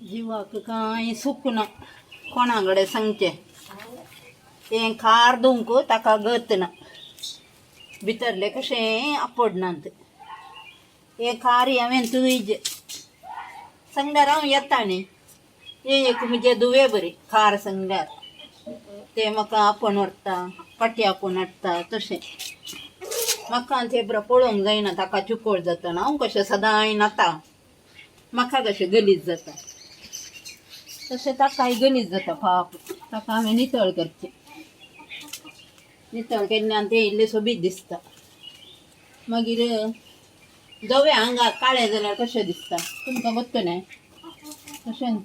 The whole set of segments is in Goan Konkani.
जिवाक कांय सुख ना कोणा कडेन सांगचें तें खार धुवंक ताका गत ना भितरलें कशें आपडनात हें खार हांवें तुयजें सांगल्यार हांव येता न्ही हें एक म्हजे धुवे बरी खार सांगल्यार तें म्हाका आपोवन व्हरता फाटी आपोवन हाडटा तशें म्हाका तें बरें पळोवंक जायना ताका चिकोळ जाता हांव कशें सदांय न्हाता म्हाका कशें गलीज जाता तशें ताकाय गलीज जाता पाप ताका हांवें नितळ करचें नितळ केल्ल्यान तें इल्लें सोबीत दिसता मागीर धव्या आंगाक काळें जाल्यार कशें दिसता तुमकां गोत्त न्हय तशेंच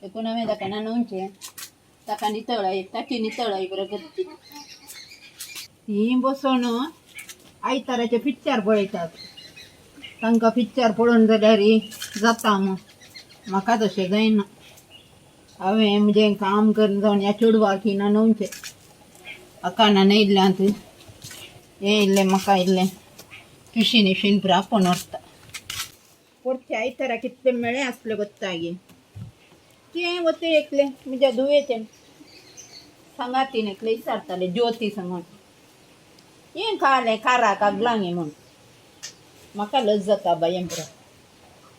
देखून हांवें ताका न्हाणोवचें ताका नितळ ताची नितळ बरें करची तीं बसून आयताराचे पिक्चर पळयतात तांकां पिक्चर पळोवन जाल्यार जाता मग म्हाका तशें जायना हांवें म्हजें काम करून जावन ह्या चेडवाक न्हाणोवचें हाका न्हाणयल्ल्यांत हें इल्लें म्हाका इल्लें पिशीन इशीन पुरो आपोवन व्हरता पोरचे आयतारा कितले मेळे आसले गोत्तागी तें वता एकलें म्हज्या धुवेचें सांगातीन एकलें विचारतालें ज्योती सांगून हें खालें खाराक आगलांगे म्हूण म्हाका लज जाता बाय हें पुरो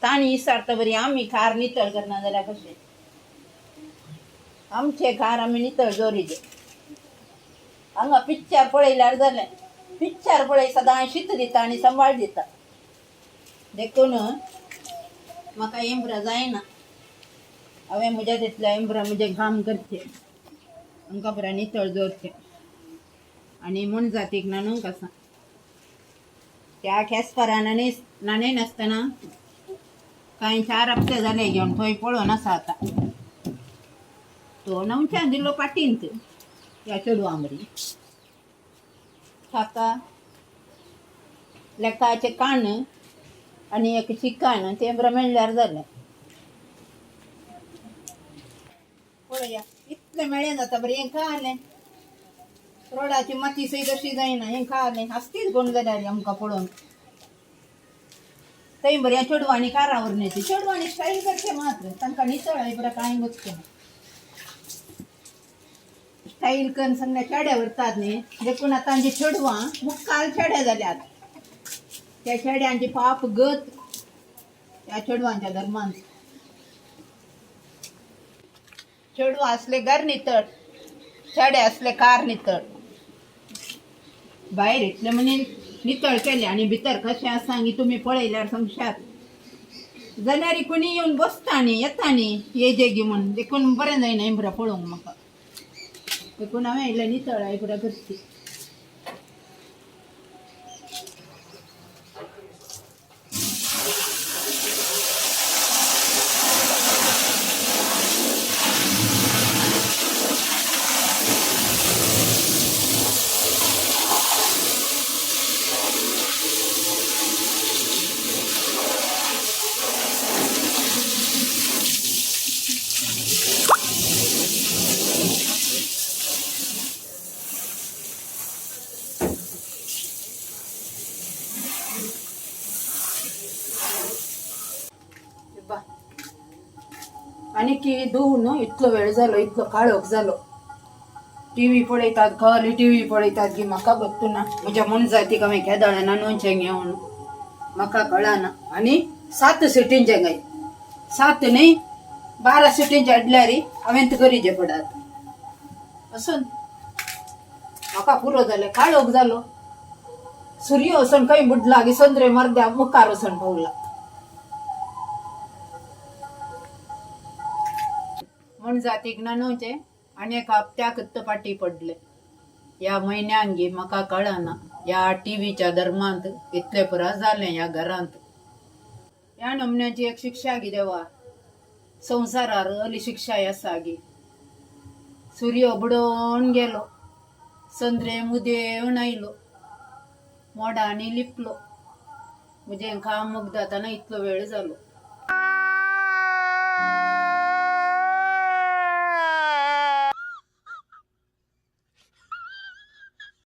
तांणी विचारता बरी आमी खार नितळ करना जाल्यार कशें आमचें खार आमी नितळ दवरिजे हांगा पिक्चर पळयल्यार जालें पिक्चर पळय सदां शीत दिता आनी सांबाळ दिता देखून म्हाका एम्ब्रा जायना हांवें म्हज्या तितल्या एम्ब्रा म्हजें काम करचें आमकां बरें नितळ दवरचें आनी मोनजातीक न्हाणोवंक आसा त्या खेसपरा न्हाणय न्हाणयनासतना कांय 4 हप्ते जाले घेवन थंय पळोवन आसा आतां तो न्हावच्यान दिलो पाटींत ह्या चेडवां बरी ताका लेकाचें कान आनी एक चिकन तें बरें मेळ्ळ्यार जालें पळया इतलें मेळ्ळें जाता बरें हें खालें रोडाची माती सयत अशी जायना हें खालें आसतीच कोण जाल्यार आमकां पळोवन थंय बऱ्या चेडवांनी कारां व्हरून चेडवांनी स्टायल करचें मात्र तांकां नितळ बरें कांय गोत्त ना स्टायल करून सगळ्या चेडे व्हरतात न्ही देखून आतां आमची चेडवां मुखार चेडे जाल्यात त्या चेड्यांची पाप गत त्या चेडवांच्या धर्मान चेडवां आसले घर नितळ चेडे आसले कार नितळ भायर इतले म्हणे नितळ केले आनी भितर कशें आसा गी तुमी पळयल्यार सांगशात जाल्यार कोणी येवन बसता न्ही येता न्ही येजे गी म्हूण देखून बरें जायना हें पळोवंक म्हाका देखून हांवें इल्लें नितळ पुरा करची आनी की धुवन इतलो वेळ जालो इतलो काळोख जालो टीव्ही पळयतात खाली टीव्ही पळयतात की म्हाका गोत्तू ना म्हज्या मोनजातीक हांवें केदळ न्हाणोवचें घेवन म्हाका कळना आनी 7 सिटींचें गाय 7 न्ही 12 सिटींचें हाडल्यार हांवें करीचें पडात वचून म्हाका पुरो जालें काळोख जालो सूर्य वचून खंय बुडला की संद्रे मर्द्या मुखार वचून पावला मोनजातीक न्हाणोवचें आनी एका हप्त्याक फाटी पडले ह्या म्हयन्यांक गी म्हाका कळना ह्या टीव्हीच्या धर्मांत इतलें पुरा जालें ह्या घरांत ह्या नमन्याची एक शिक्षा गी देवा संवसारार अली शिक्षा आसा गी सूर्य बुडोवन गेलो संद्रे मुदेवन आयलो मोडांनी लिपलो म्हजें काम मुगदातना इतलो वेळ जालो.